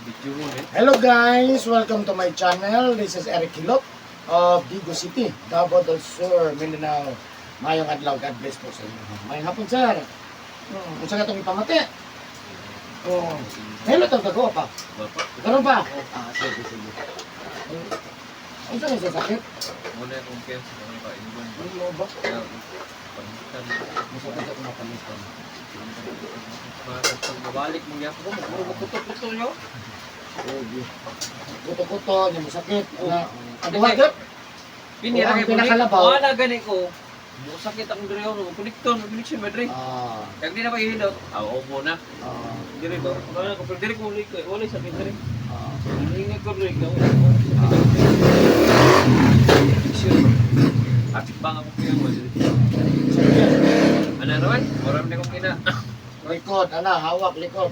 Video mo eh. Hello guys! Welcome to my channel. This is Eric Hilot of Digo City, Davao del Sur, Mindanao. Mayong adlaw, God bless po sa inyo. Mayong hapon, sir. Unsa ka itong ipamati? Oh. Hello, tawag ko pa. Bapak. Karon pa? Ah, sige, sige. Unsa na sa sakit? Muna yung kumpiyansa sa mga kaibigan. Ano ba? Kaya, pagkitan. Masakit ako napalitan. Para pag mabalik mo ko, magpuro mo kuto-kuto nyo. Sige. Kuto-kuto, niya masakit. Na, ang Hindi. buhat. Pinira Ang kay pinakalabaw. Wala gani ko. Musakit ang diri ko, konekton, connection ba diri? Kag di na pahilot, aw opo na. Diri ba? Wala ko pero diri ko uli ko, wala sakit diri. Hingi ko diri ko. Sure. At bang ako kaya mo diri. Sige. Ano naman? Oram na kong kina. Likod, ana, hawak, likod.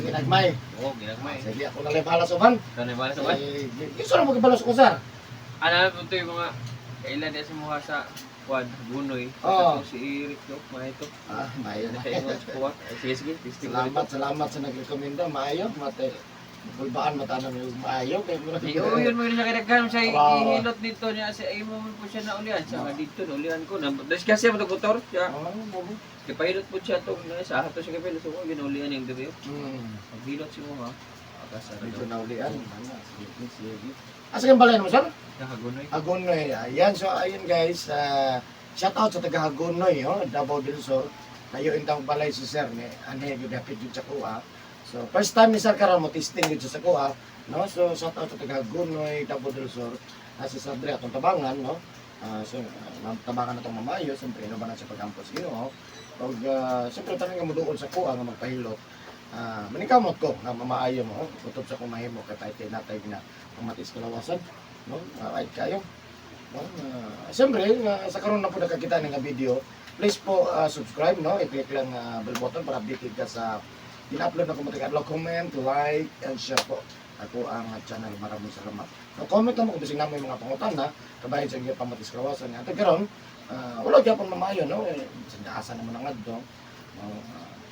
Ginagmay. Oo, ginagmay. Sige, ako na lang bahala sa uban. Kanay ba sa uban? Eh, gusto na magbalos ko, sir. Ano ito yung mga kailan niya sa mukha sa Juan Gunoy. Oo. Ito si Eric no, mga ito. Ah, maayo na. Sa ingon sa kuwa. Ay, sige, sige, testing ko Salamat, ito. salamat sa nagrekomenda. Maayo, mate. Bulbaan mata na yung maayo. Kaya mo Ay, oo, yun mo yun siya kinaghan siya ihilot dito niya sa imo mo po siya na ulian sa nga dito na ulian ko na. Dahil kasi mo motor siya. Oh, bobo. Kipahilot po siya tong na sa ato siya kapilo so ko ginulian yung diri. Paghilot si mo ha. Agasa ra Medyo daw. naulian. Ana, sige, sige. Asa kang balay mo, sir? Nakagunoy. Hagonoy. Ayan, so ayun guys. Shout out sa taga Hagonoy, oh, Davao del Sur. Tayo intang balay si sir ni anhe gyud hapit gyud sa kuha. So first time ni sir karon mo testing gyud siya sa kuha, no? So shout out sa taga Hagonoy, Davao del Sur. Si Sir Dre atong tabangan, no? So tabangan na tong mamayo, siyempre ino ba na siya pag-ampos Ginoo. Og siyempre tanan nga moduol sa kuha nga magpahilot. Manikamot ko nga mamaayo mo, kutob sa kumahimo kay pahit natay gina pamatis kalawasan, no? Ay kayo. No? Siyempre, sa karon na po nakakita ng nga video, please po subscribe, no? I-click lang bell button para updated ka sa in-upload na ko mga adlaw. Comment, like, and share po. Ako ang channel. Maraming salamat. No, comment lang mo kung bisig namo yung mga pangutana, kabahin sa inyo pamatis kalawasan. Nga karon, wala gyapon mamayo, no? Eh, bisag naasa naman ang adto. No?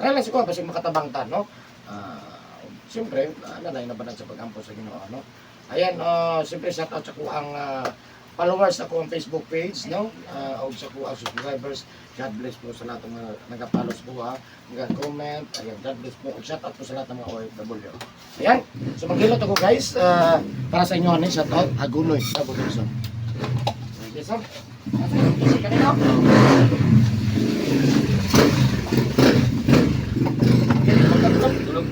Try lang siguro basig makatabang ta, no? Siyempre, nanay na ba sa pag-ampo sa Ginoo, no? Ayan, siyempre shout out sa kuang followers ako ang Facebook page, no? Og sa kuang subscribers. God bless po sa lahat ng mga nagapollow sa kuha, mga comment. Ayan, God bless po. Og shout out po sa lahat ng mga OFW. Ayan, so maghilot ako guys. Para sa inyo, ano, shout out, Agunoy, sa Bukidson. Sige, sir. Asa yung kasi kanina? Tulog.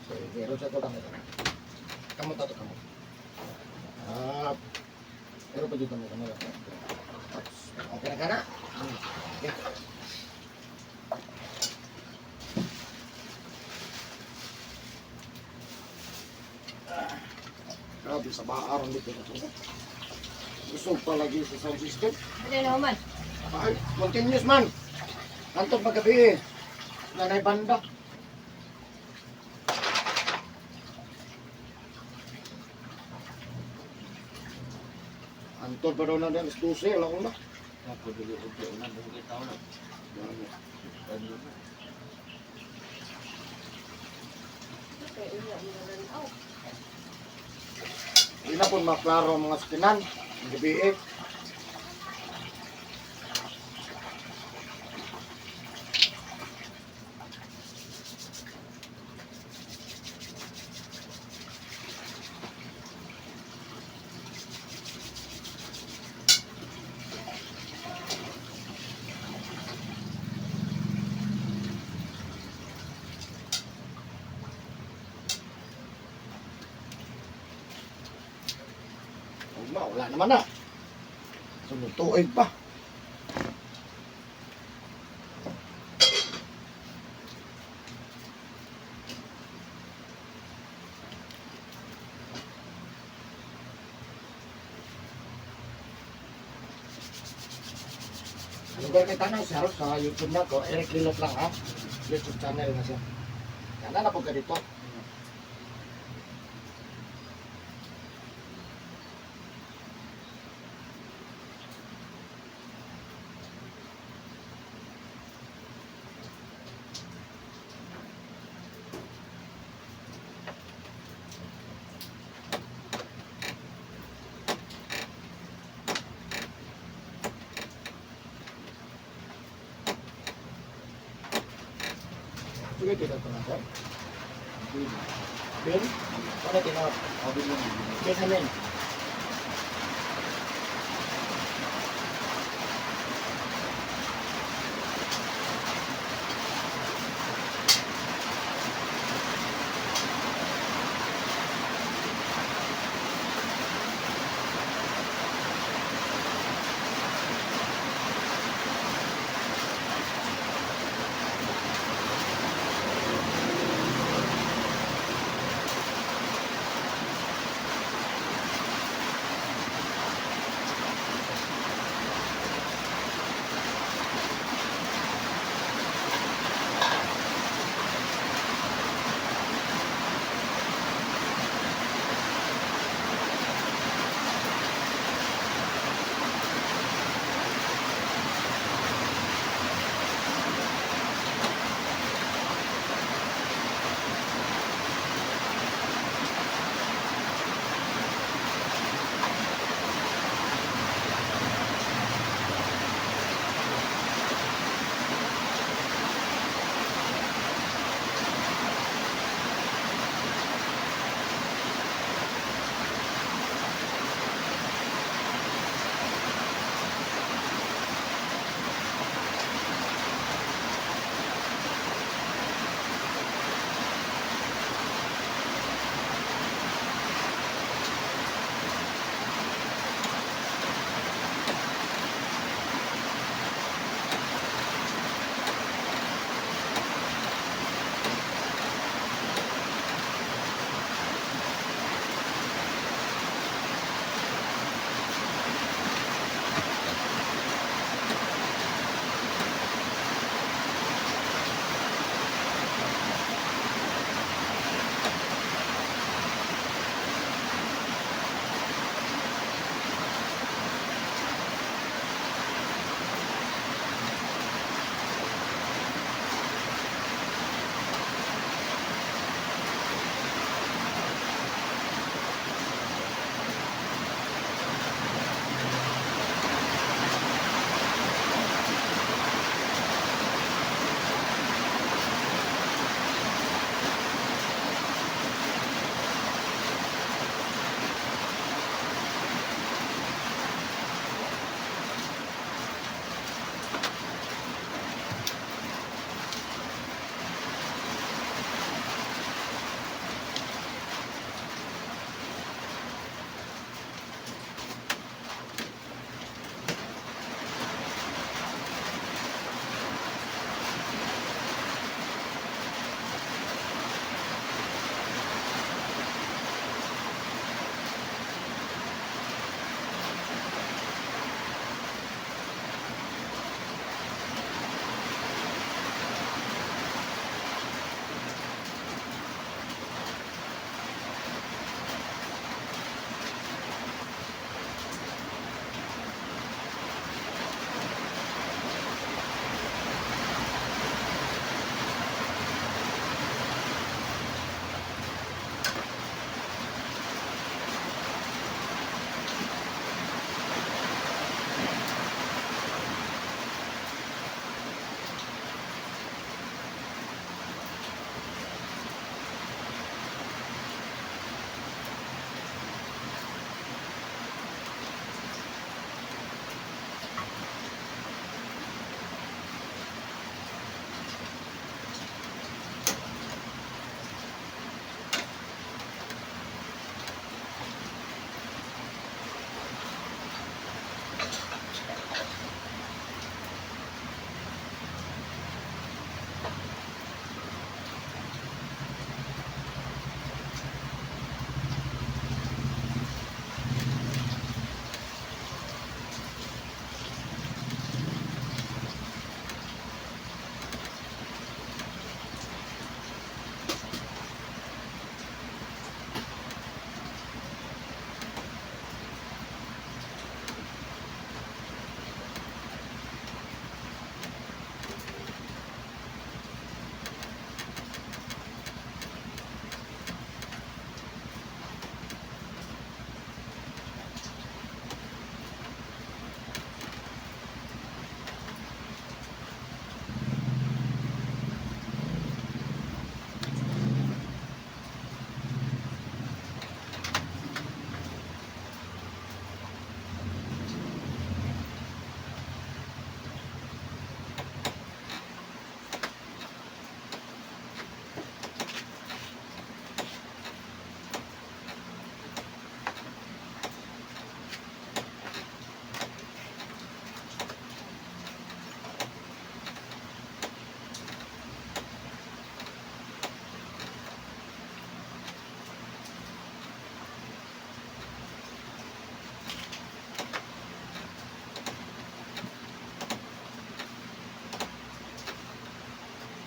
Sige, pero sa ito lang ito. Kamot ato, kamot. Ah, pero pa dito mo kamot. Okay na ka na? Okay. Grabe, sa baaron dito na ito. Busog pa lagi sa sound system. Ano na man? Ay, continuous man. Antog magabi eh. Nanay banda. Antod pa daw na alas 12, alam ko na. Ako dili og una buong taon na. Ano na. Okay, unya mo na aw. Hindi na po maklaro ang mga sakinan. Ang gabi eh. Ugma, wala naman na. Sunod tuig pa. Lugar kay tanaw sir, sa YouTube na ko, Eric Lilot lang ha. YouTube channel na siya. Kana na po ka dito. Sige, tira ko na, sir. Bill? Wala tinuod. Kesa men.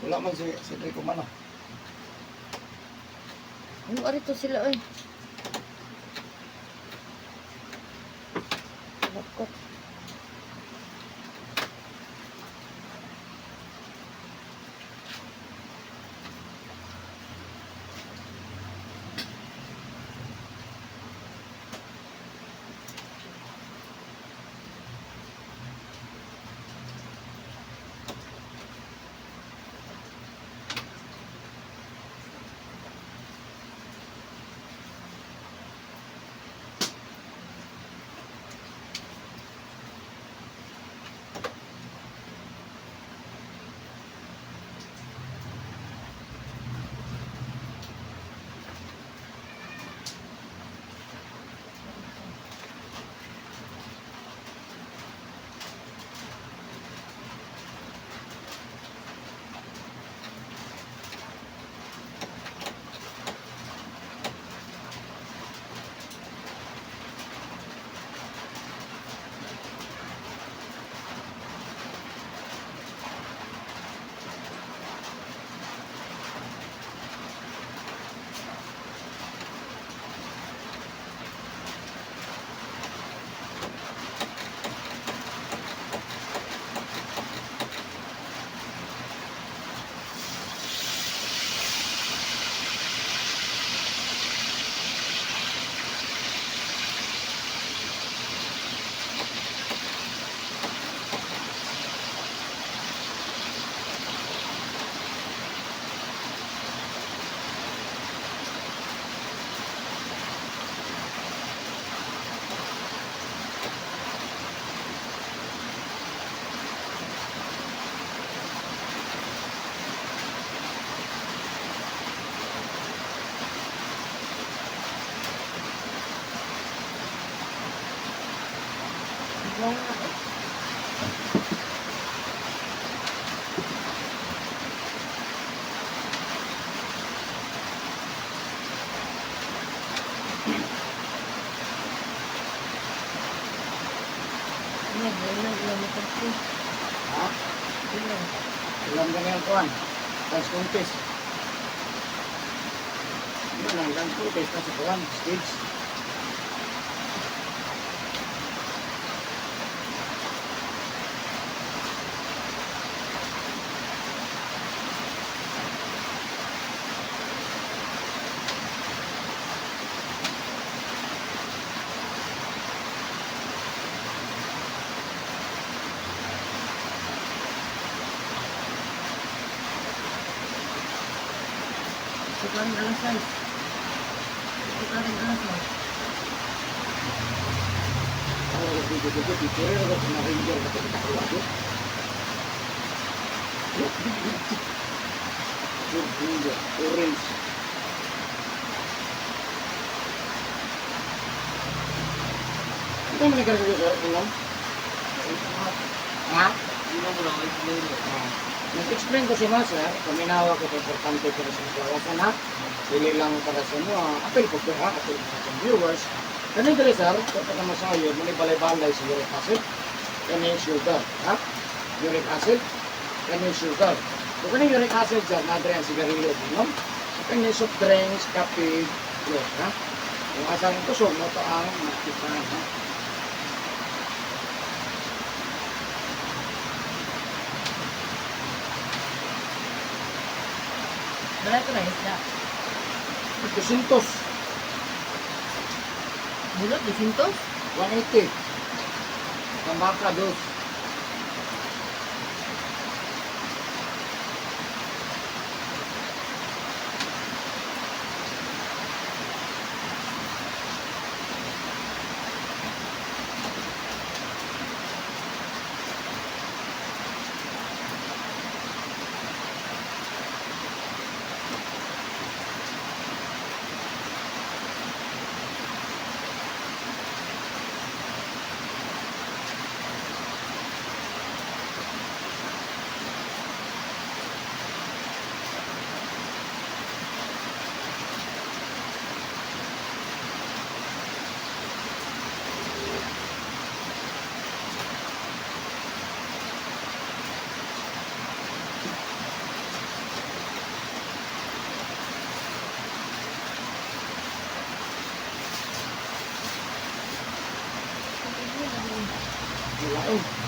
Wala man si Cedric Umano. Ano ari to sila oy? Lakot. Wala nga eh. Ilang ilang mo kasi. Ha? Ilang. Ilang ganyan kuan. Dance contest. Ano lang, dance contest na sa kuan, stage. Sukarin alas 6. Sukarin alas 6. Ang video dito, picture ako sa ranger na kita ko. Ranger, orange. Ito mo nagkaroon sir, inom? Ha? Hindi mo lang explain mo. Nag-explain ko si Master, paminawa ko kay importante para sa mga ha. Dili lang para sa mga apel ko ha, apel ko sa atong viewers. Kani dili sir, kapag na masayo, muni balay-balay sa uric acid, kani sugar, ha? Uric acid, kani sugar. So kani uric acid sir, nadre ang sigarilyo, inom. Kani soft drinks, kape, yun, ha? Kung asa ang kusog, mo to ang makita, ha? Wala ko na isda. 200, Bulot, 200? 180. Tambaka, dos. Lain.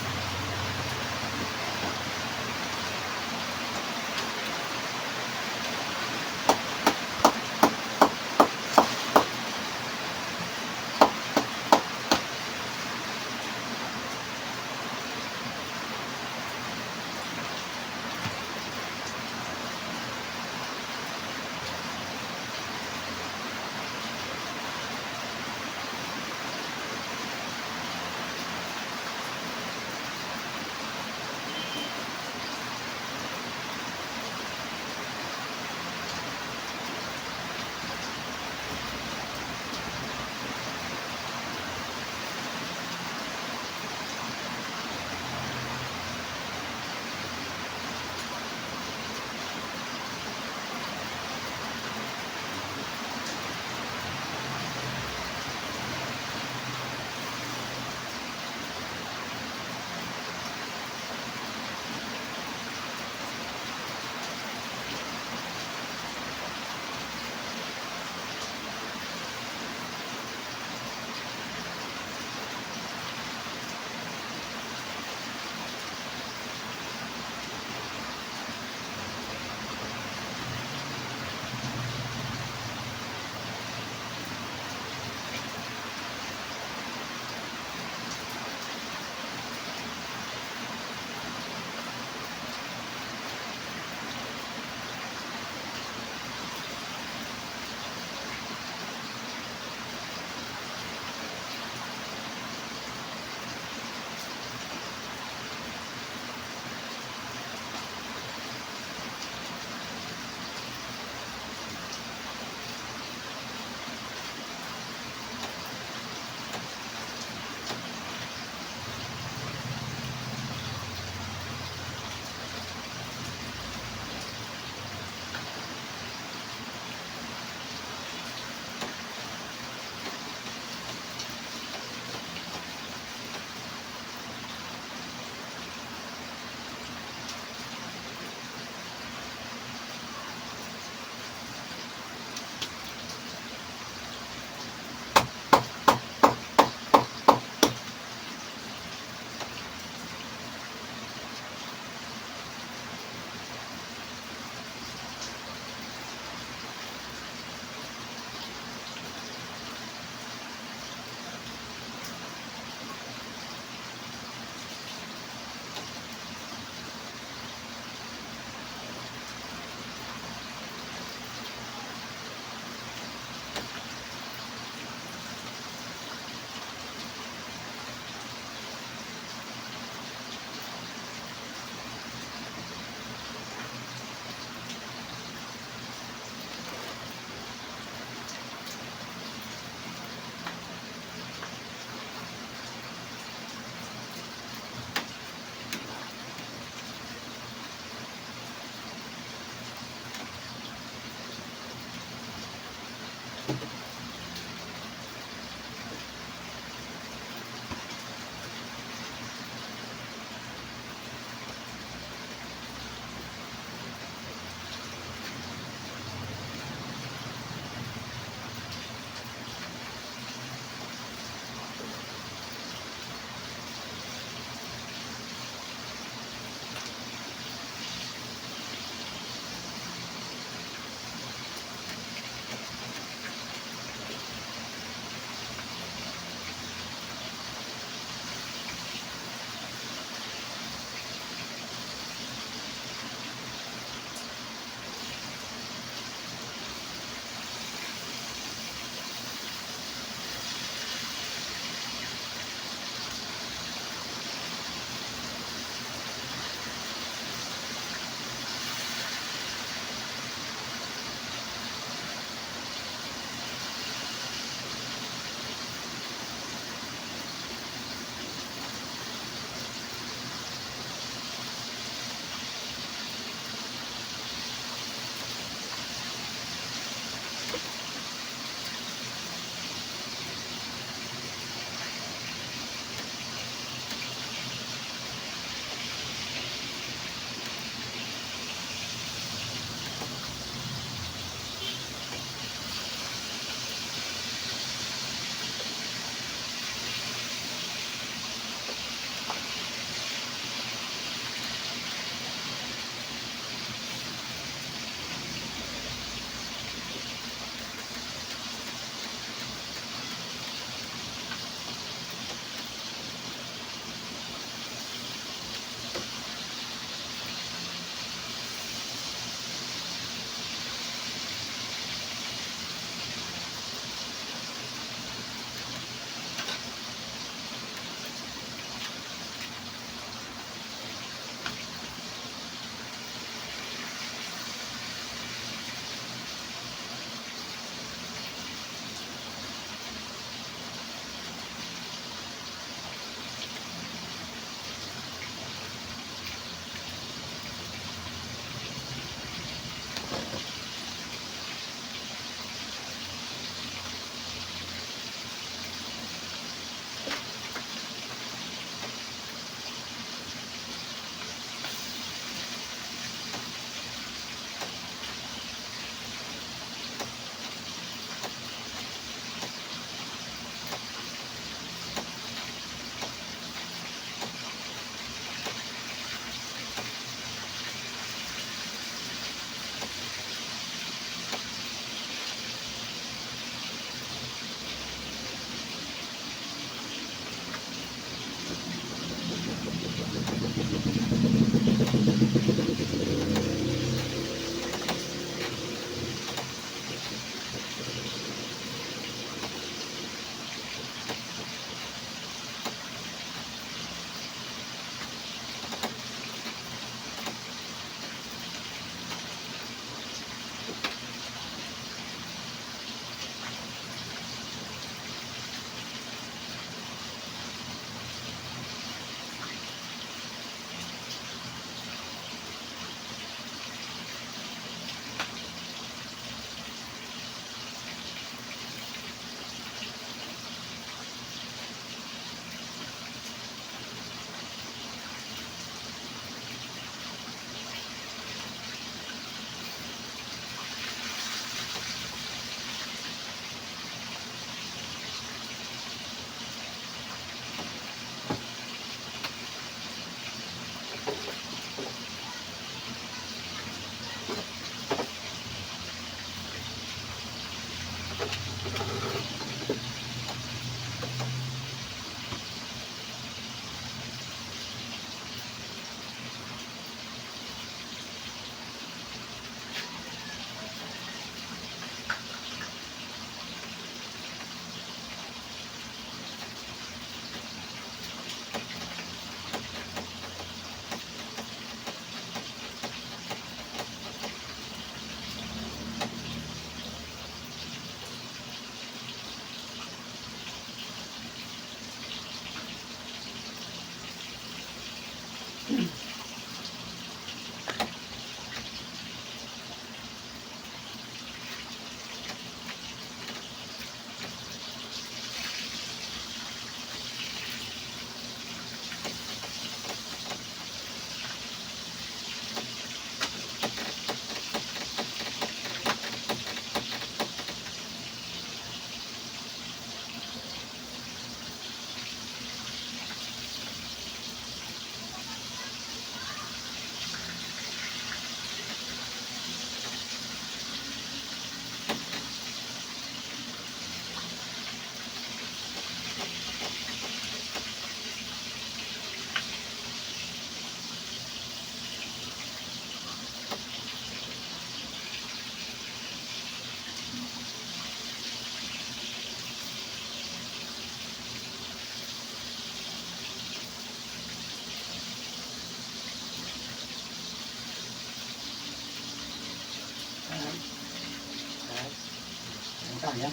Kaya.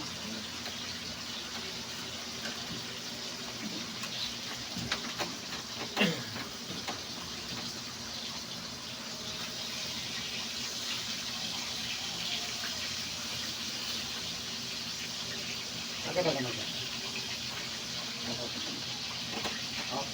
Sakit ka naman. Oh.